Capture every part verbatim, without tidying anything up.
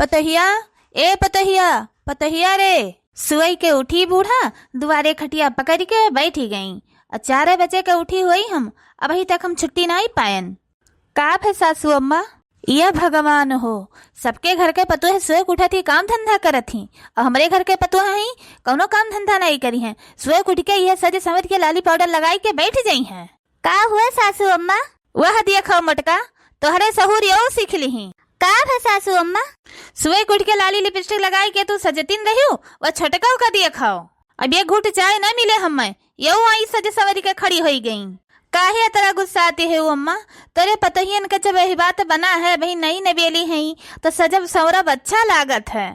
पतोहिया, ए पतोहिया, पतोहिया रे। सुअई के उठी बूढ़ा, दुआरे खटिया पकड़ि के बैठी गई। अ चारे बजे के उठी हुई हम, अबही तक हम छुट्टी नाई पायन। का भे सासू अम्मा? या भगवान हो, सबके घर के पतोह सुअई के उठत ही काम धंधा करत ही, अउ हमरे घर के पतोह ही कउनो काम धंधा नाई करिहैं। सुअई के उठि के यह सज संवर के लाली पाउडर लगाइ के बैठ जइहैं। का हुए सासू अम्मा? वह देखो मोटका, तोहरे सहूर यउ सीख लिही। का भे सासू अम्मा? सुबह उठ के लाली लिपस्टिक लगाइ के तू सजतिन रहिउ, वह छोटकउ का देखो। अब एक घूँट चाय न मिले हम्मे, यउ आई सज संवरि के खड़ी होइ गई। काहे अतरा गुस्साती हउ अम्मा? तोरे पतोहियन के जब यही बात बना है, अबही नई नबेली हई, तो सजब संवरब अच्छा लागत है।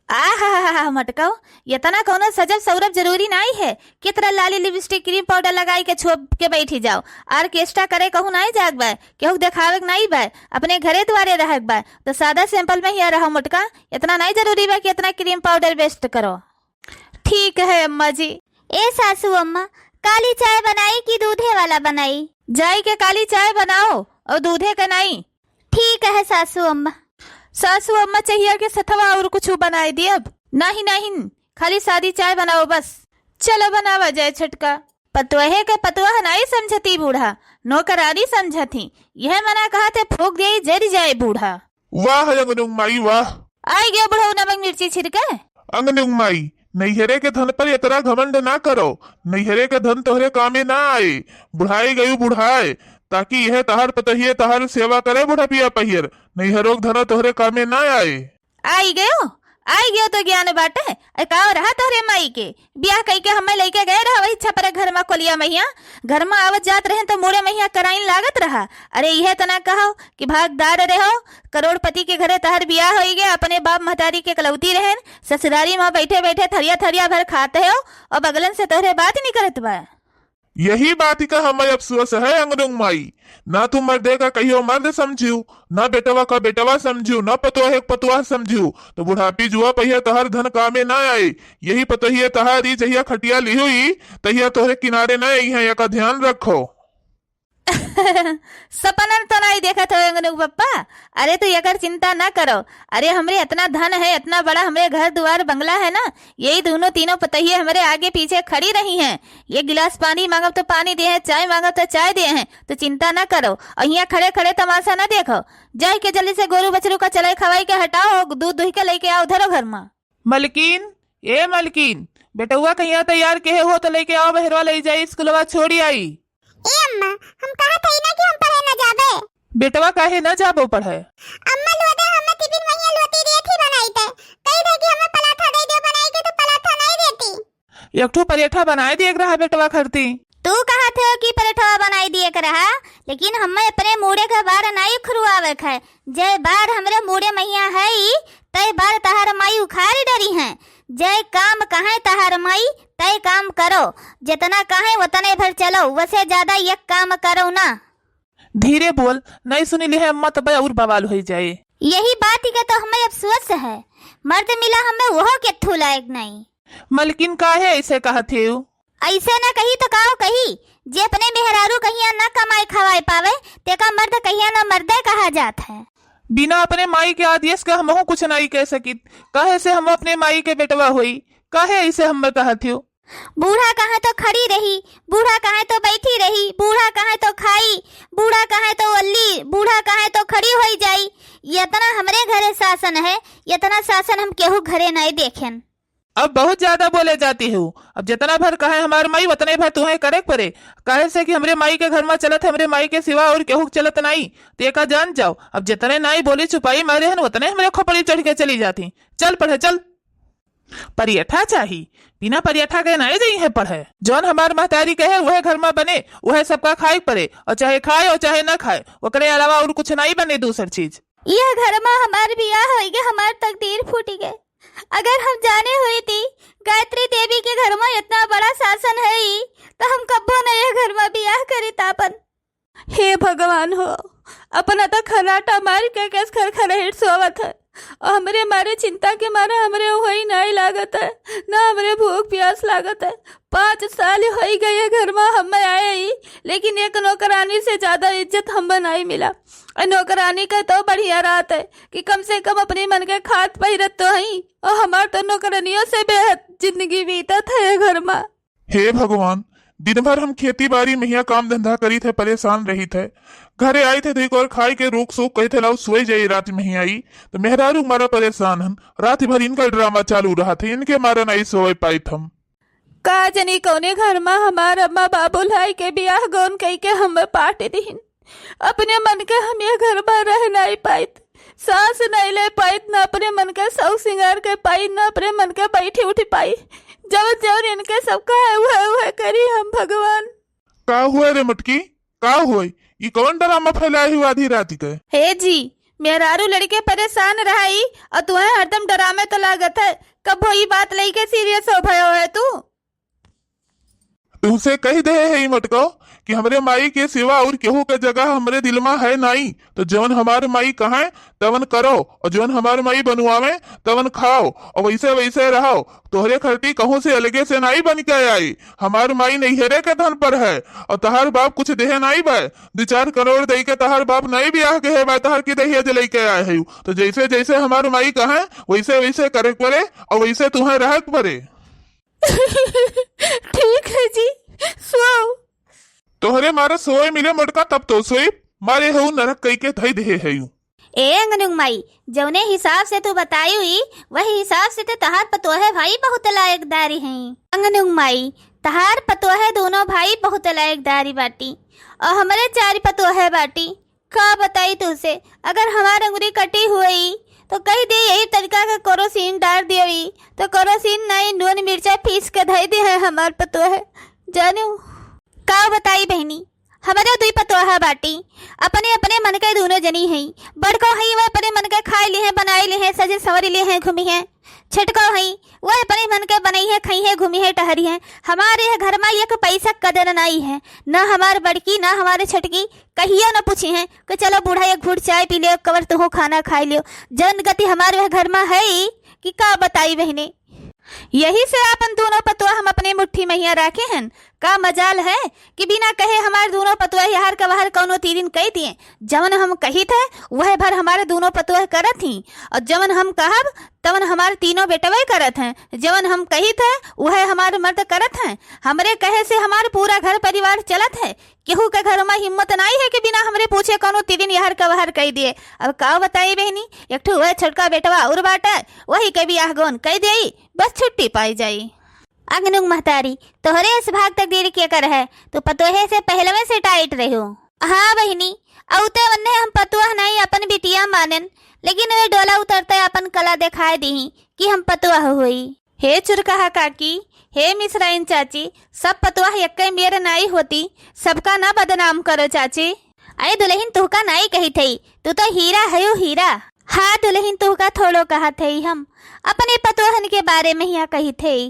आहा, मोटकउ, एतना कउनो सजब सौरभ जरूरी नाई है। केतना लाली लिपस्टिक क्रीम पाउडर लगाइ के छोप के बैठी जाओ। ऑर्केस्ट्रा करे कहूँ नाई जाग बा, केहू देखावे के नाई बा, अपने घरे दुआरे रहक बा। तो सादा सिंपल में हिया रहो मोटका, एतना नाई जरूरी बा कि एतना क्रीम पाउडर वेस्ट करो। ठीक है अम्मा जी। ए सासू अम्मा, काली चाय बनाई कि दूधे वाला बनाई? जाइ के काली चाय बनाओ अउ दूधे के नाई। ठीक है सासू अम्मा। सासू अम्मा, चहिया के सथवा अउर कुछु बनाइ दियब? नाहीं, नाहीं, खाली सादी चाय बनाओ बस। चलो बनावा जाए छोटका। पतोहे के पतोह नाई समझती बूढ़ा, नौकरानी समझती। यह मना कहत है फूँक देई जरि जाए बूढ़ा। वाह अंगनू माई वाह। आइ गयो बुढ़ऊ नमक मिर्ची छिड़के। अंगनू माई, नैहरे के धन पर एतरा घमंड ना करो। नैहरे के धन तोहरे कामे ना आए। बुढ़ाए गयू बुढ़ाए, ताकि यह तहार पतोहिए तहार सेवा करे बुढ़पिया पहियर। नैहरो के धन तोहरे कामे ना आए। आइ गयो, आइ गयो तो ज्ञान बाटे। अरे काव रहा तोहरे माई के? बियाह कइके हम्मे लइके गए रहा वही छपरा घर मा कोलिया महिया। घर मा आवत जात रहेन तो मूड़े महिया कराइन लागत रहा। अरे इहे तना कहो कि भागदार रहो, करोड़पति के घरे तहर बियाह होइगे, अपने बाप महतारी के कलौती रहेन, ससुरारी मा बैठे बैठे थरिया थरिया भर खात हो अउ बगलन से तोहरे बात निकरत बा। यही बात का हमें अफसोस है अंगनू माई। ना तू मर्दे का कहियो मर्द समझियो, ना बेटवा का बेटवा समझियो, ना पतोहे का पतोह समझियो, तो बुढ़ापी जुआ पहिया तहर धन कामे ना आए। यही पतोहिए तहारी जहिया खटिया लिहुई, तहिया तोहरे किनारे ना अइहैं, एका ध्यान रखो। सपनन तो नाई देखत हो अंगनू बप्पा। अरे तू एकर चिंता ना करो। अरे हमरे इतना धन है, इतना बड़ा हमरे घर दुआर बंगला है ना, यही दूनों तीनों पतोहिए हमरे आगे पीछे खड़ी रही हैं। एक गिलास पानी मांगब तो पानी देहैं, चाय मांगब तो चाय देहैं। तू चिंता ना करो अउ हियाँ खड़े खड़े तमाशा ना देखो। जाइ के जल्दी से गोरू बछरू का चलाई खवाई के हटाओ, दूध दुहि के लइके आओ धरो घर मा। मलकिन, ए मलकिन, बेटउआ कहिया तैयार केहे हो तो लइके आओ, बहरवा लइ जाई, स्कूलवा छोड़ी आई। ए अम्मा, हम कहत हई ना कि हम पढ़े ना जाबे। बेटवा काहे ना जाबो पढ़े? अम्मा लोदे हमें टिफिन वहिया लोती देत ही बनाई ते। कही दे कि हमें पराठा दे दो बनाई के तो पराठा नाई देती। एक ठो परेठा बनाए दिए के रहा बेटवा खरती। तू कहत हो कि परेठवा बनाए दिए के रहा, लेकिन हमें अपने मूड़े के बार नाई उखरुआवे के है। जय बार हमरे मूड़े महिया है, तय बार तहार माई उखाड़ डरी हैं। जय काम कहे तहार माई, तय काम करो। जितना कहे उतने भर चलो, वसे ज्यादा एक काम करो ना। धीरे बोल, नहीं सुनी लिहे अम्मा तब और बवाल होई जाए। यही बात ही का तो हमें अफसोस है, मर्द मिला हमें वह केथू लायक नहीं। मलकिन काहे ऐसे कहत हेउ? ऐसे न कही तो काव कही, जे अपने मेहरारू कहिया न कमाए खवाए पावे, तेका मर्द कहिया न मर्दे कहा जात है। बिना अपने माई के आदेश के हमहू कुछ नाई कह सकित, काहे से हम अपने माई के बेटवा होई, काहे ऐसे हम कहत हेउ? बूढ़ा कहे तो खड़ी रही, बूढ़ा कहे तो बैठी रही, बूढ़ा कहे तो खाई, बूढ़ा कहे तो ओल्ली, बूढ़ा कहे तो खड़ी होई जाई। यतना हमरे घरे शासन है, यतना शासन हम केहू घरे नाई देखेन। अब बहुत ज्यादा बोले जाती हो। अब जितना भर कहे हमार माई, उतने भर तुहें करे के पड़े। काहे से कि हमरे माई के घर में चलत है, हमरे माई के सिवा और केहू के चलत नाई। तो एका जान जाओ, अब जितने नाई बोली चुपाई मारे हन, उतने हमरे खोपड़ी चढ़ के चली जाती। चल पढ़े, चल। परियठा चाही, बिना परियठा के नाई जई है पढ़े। जौन हमार महतारी कहे, वह घर में बने, वह सबका खाए के पड़े, और चाहे खाए और चाहे ना खाए, ओकरे अलावा और कुछ नाई बने दूसर चीज। यह घर में हमार बियाह होई के हमार तकदीर फूटी गए। अगर हम जाने होई थी गायत्री देवी के घर में इतना बड़ा शासन है ही, तो हम कब्बो न यह घर में बियाह करी तापन। हे भगवान हो, अपना तो खर्राटा मार के केस खरखराहट सोवत है, और हमरे मारे चिंता के मारे हमरे वही नाई लागत है, ना हमरे भूख प्यास लागत है। पाँच साल होई गए घर मा हम आए ही, लेकिन एक नौकरानी से ज्यादा इज्जत हम नाई मिला। और नौकरानी का तो बढ़िया रहत है कि कम से कम अपने मन के खात पहिरत तो हई, और हमार तो नौकरानियों से बेहद जिंदगी बीतत है घर मा। हे भगवान, दिन भर हम खेती बारी महिया काम धंधा करीत है, परेशान रहीत है। घरे आइत है, तो एक और खाए के रोक सोक कहित है, "लाओ सोए जाई रात महिया आई।" तो मेहरारू मारा परेशान हन, रात भर इनका ड्रामा चालू रहत है, इनके मारा नाई सोए पाइत हम। का जनी कौने घर मा हमार अम्मा बाबू लाई के बियाह गौन कई के हम पाट दिहिन। अपने मन के हम ये घर मा रह नाई पाइत, सांस नाई ले पाइत, ना अपने मन के शौक सिंगार के पाई, ना अपने मन के बैठी उठी पाई। जवन जवन इनके सब कहे उहे उहे करी हम भगवान। का हुआ रे मटकी, का हुआ? ई कौन ड्रामा फैलाए हुआ आधी रात के? हे जी, मेहरारू लड़के परेशान रहाई और तुम्हें हरदम ड्रामे तो लागत है। कब हो ई बात लेके सीरियस हो भयो है तू? तुमसे कह दे है ई मटको कि हमरे माई के सिवा और केहू के जगह हमरे दिल मा है नाई। तो जवन हमार माई कहे तवन करो और जवन हमार माई बनवावे तवन खाओ और वैसे वैसे रहो। तोहरे खरती कहूँ से अलगे से नाई बन के आई। हमार माई नैहरे के धन पर है और तहार बाप कुछ देहे नाई बा। दो चार करोड़ दे के तहार बाप नाई बियाह के है बा, तहार की दहेज लेके आए है। तो जैसे जैसे हमार माई कहे वैसे वैसे करे के पड़े और वैसे तुम्हें रहे के पड़े। ठीक है जी, सो। तोहरे मारे सोए मिले मोटका, तब तो सोए, मारे हऊ नरक कई के धई देहे हयू। ए अंगनुंग माई, जौने हिसाब से तू बतायू ई, वही हिसाब से ते तहार पतोहे भाई बहुत लायकदारी हैं। अंगनुंग माई, तहार पतोहे दोनों भाई बहुत लायकदारी बाटी, और हमरे चार पतोहे बाटी। का बताई तुझसे, अगर हमार अंगुरी कटी हुई तो कह दे यही तरीका के केरोसिन डार दियो ई, तो केरोसिन नहीं, नून मिर्चा पीस के धई दे है हमार पतोहे। जानू, का बताई बहनी, हमरे दुई पतोहा बाटी, अपने अपने मन के दोनों जनी हई। बड़को हई, वह अपने मन के खाए लिहे, बनाए लिहे, सजे संवरी लिहे, घूमी है। छोटको हई, वह अपने मन के बनई है, खई है, घूमी है, टहरी है। हमारे यह घर मा एक पैसा कदर नाई है, न हमार बड़की, न हमारे छोटकी, कहियो न पूछी है कि चलो बूढ़ा एक घूट चाय पी लियो, कवर तुहो खाना खाए लियो। जौन गति हमार वह घर मा है कि का बताई बहनी। यही से आपन दोनों पतोह हम अपने मुट्ठी महिया राखे हन। का मजाल है कि बिना कहे हमार दोनों पतोह यहार का वहार कौनो तीरिन कई दिए। जवन हम कहित है, वह भर हमारे दोनों पतोह करत ही, और जवन हम कहब, तवन हमार तीनों बेटवे करत हैं। जवन हम कहित है, वह हमार मर्द करत हैं। हमरे कहे से हमार पूरा घर परिवार चलत है। केहू के घर मा हिम्मत नाई है कि बिना हमरे पूछे कौनो तीरिन यहर का वहर कई दिए। अब का बताई बहनी, एक ठो वह छोटका बेटवा और बाटे, वही के बियाह गौन कई देई, बस छुट्टी पाई जाई। अगनुंग महतारी, तोहरे इस भाग तकदीर के कर है, तू पतोहे से पहलवे से टाइट रहो। हाँ बहिनी, अउते वन्ने हम पतोह नहीं अपन बिटिया मानन, लेकिन वे डोला उतरते अपन कला दिखाए दीही कि हम पतोह होई। हे चुरकहा काकी, हे मिसराइन चाची, सब पतोह एक्के मेर नाई होती, सबका ना बदनाम करो चाची। अरे दुलहिन तुहका नाई कही थई, तू तो हीरा हयो हीरा। हाँ दुलहिन तुहका थोड़ो कहा थई हम, अपने पतोहन के बारे में हिया कही थई।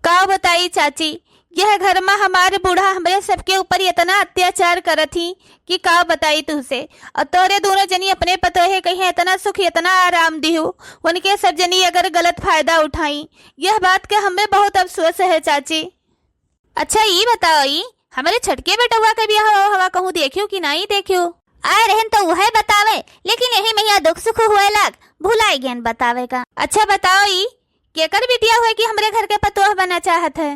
का बताई चाची, यह घर मा हमारे बूढ़ा हमरे सबके ऊपर इतना अत्याचार करत ही कि का बताई तुहसे। और तोरे दोनों जनी अपने पतोहे कहीं इतना सुख, इतना आराम दिहू, उनके सब जनी अगर गलत फायदा उठाई। यह बात के हमें बहुत अफसोस है चाची। अच्छा ई बताओ, ई हमरे छोटके बेटवा के बियाह हवा कहूँ देखियो कि नहीं देखियो? आए रहन तो वह बतावे, लेकिन यही महिया दुख सुख हुए लाग, भुलाई गेन बतावे का। अच्छा बताओ, ई केकर बिटिया हुए कि हमरे घर के पतोह बना चाहत है?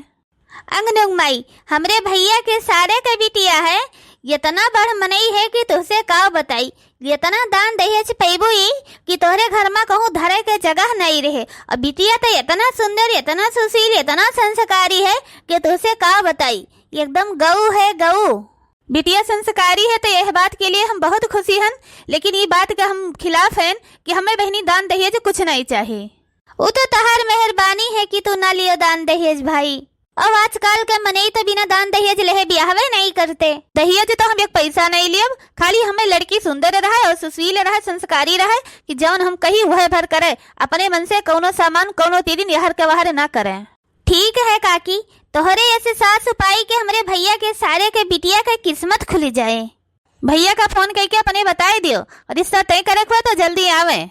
अंगनुंग माई, हमरे भैया के सारे के बिटिया है। इतना बड़ मनई है कि तुहसे का बताई, इतना दान दहेज पैबू ई कि तोहरे घर मा कहूँ धरे के जगह नहीं रहे। और बिटिया तो इतना सुंदर, इतना सुशील, इतना संस्कारी है कि तुहसे का बताई, एकदम गऊ है गऊ। बिटिया संस्कारी है तो यह बात के लिए हम बहुत खुशी हन, लेकिन ई बात के हम खिलाफ हन कि हमें बहनी दान दहेज कुछ नहीं चाहे। वो तो तहार मेहरबानी है कि तू ना लियो दान दहेज भाई। अब आजकल के मनई तो बिना दान दहेज लेहे बियाहवे नहीं करते। दहेज तो हम एक पैसा नहीं लियब, खाली हमें लड़की सुंदर रहे और सुशील रहे, संस्कारी रहे कि जौन हम कही वह भर करे, अपने मन से कौनो सामान कौनो तीरिन यहर के वहर ना करे। ठीक है काकी, तोहरे ऐसे सास उपाई के हमरे भैया के सारे के बिटिया के किस्मत खुल जाए। भैया का फोन करके अपने बताए दियो, रिश्ता तय करे के हुआ तो जल्दी आवे।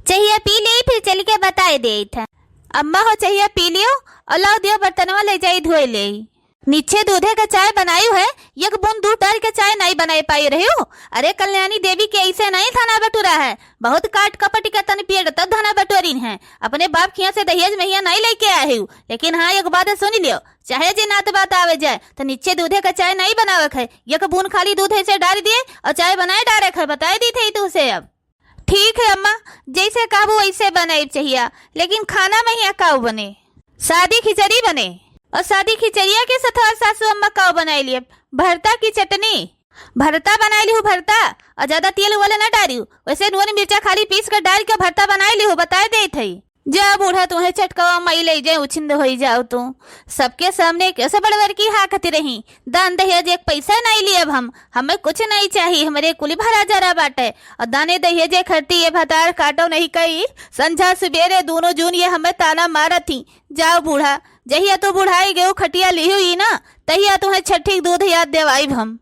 चहिया पी लेई, फिर चलि के बताइ देइत है। अम्मा हो, चहिया पी लियो और लाओ दियो बर्तनवा, लइ जाई धोइ लेई। निच्छे दूधे क चाय बनायु है, एक बूंद दूध डारि के चाय नाहीं बनाइ पाइ रह्यू। अरे कल्याणी देवी के अइसे नाहीं धना बटुरा है, बहुत काट कपटि के तन पियट तब धना बटोरिन है। अपने बाप खियाँ से दहेज महिया नाहीं लइके आए हू, लेकिन हाँ एक बात सुनि लियो, चाहे जे नात बात आवै जाए तो निच्छे दूधे क चाय नाहीं बनावक है, एक बूंद खाली दूध अइसे डारि दिए और चाय बनाइ डारक है, बताइ दीत ही तू से अब। ठीक है अम्मा, जइसे कहबू वइसे बनाइब चहिया, लेकिन खाना महिया काउ बने? सादी खिचड़ी बने। और सादी खिचड़िया के सथवा सासू अम्मा काउ बनाइ लियब? भरता की चटनी। भरता बनाइ लिहू भरता, और ज्यादा तेल वाला ना डारियो, वइसे नून मिर्चा खाली पीस के डारि के भरता बनाइ लिहू, बताइ देइत हई। जा बूढ़ा, तुहें चटकवा मई लइ जाए, उछिंद होइ जाओ तू। सबके सामने कइसे बड़वर की हाँकति रही, दान दहेज एक पइसा नाहीं लियब हम, हमें कुछ नाहीं चाही, हमरे कुलि भरा जरा बाटे। और दाने दहेजे खरती ये भतार काटो नहीं कई, संझा सुबेरे दूनो जून ये हमें ताना मारत ही। जाओ बूढ़ा, जहिया तू बुढ़ाइ गयो खटिया लिहू ही ना, तहिया तुहें छठी क दूध याद देवाइब हम।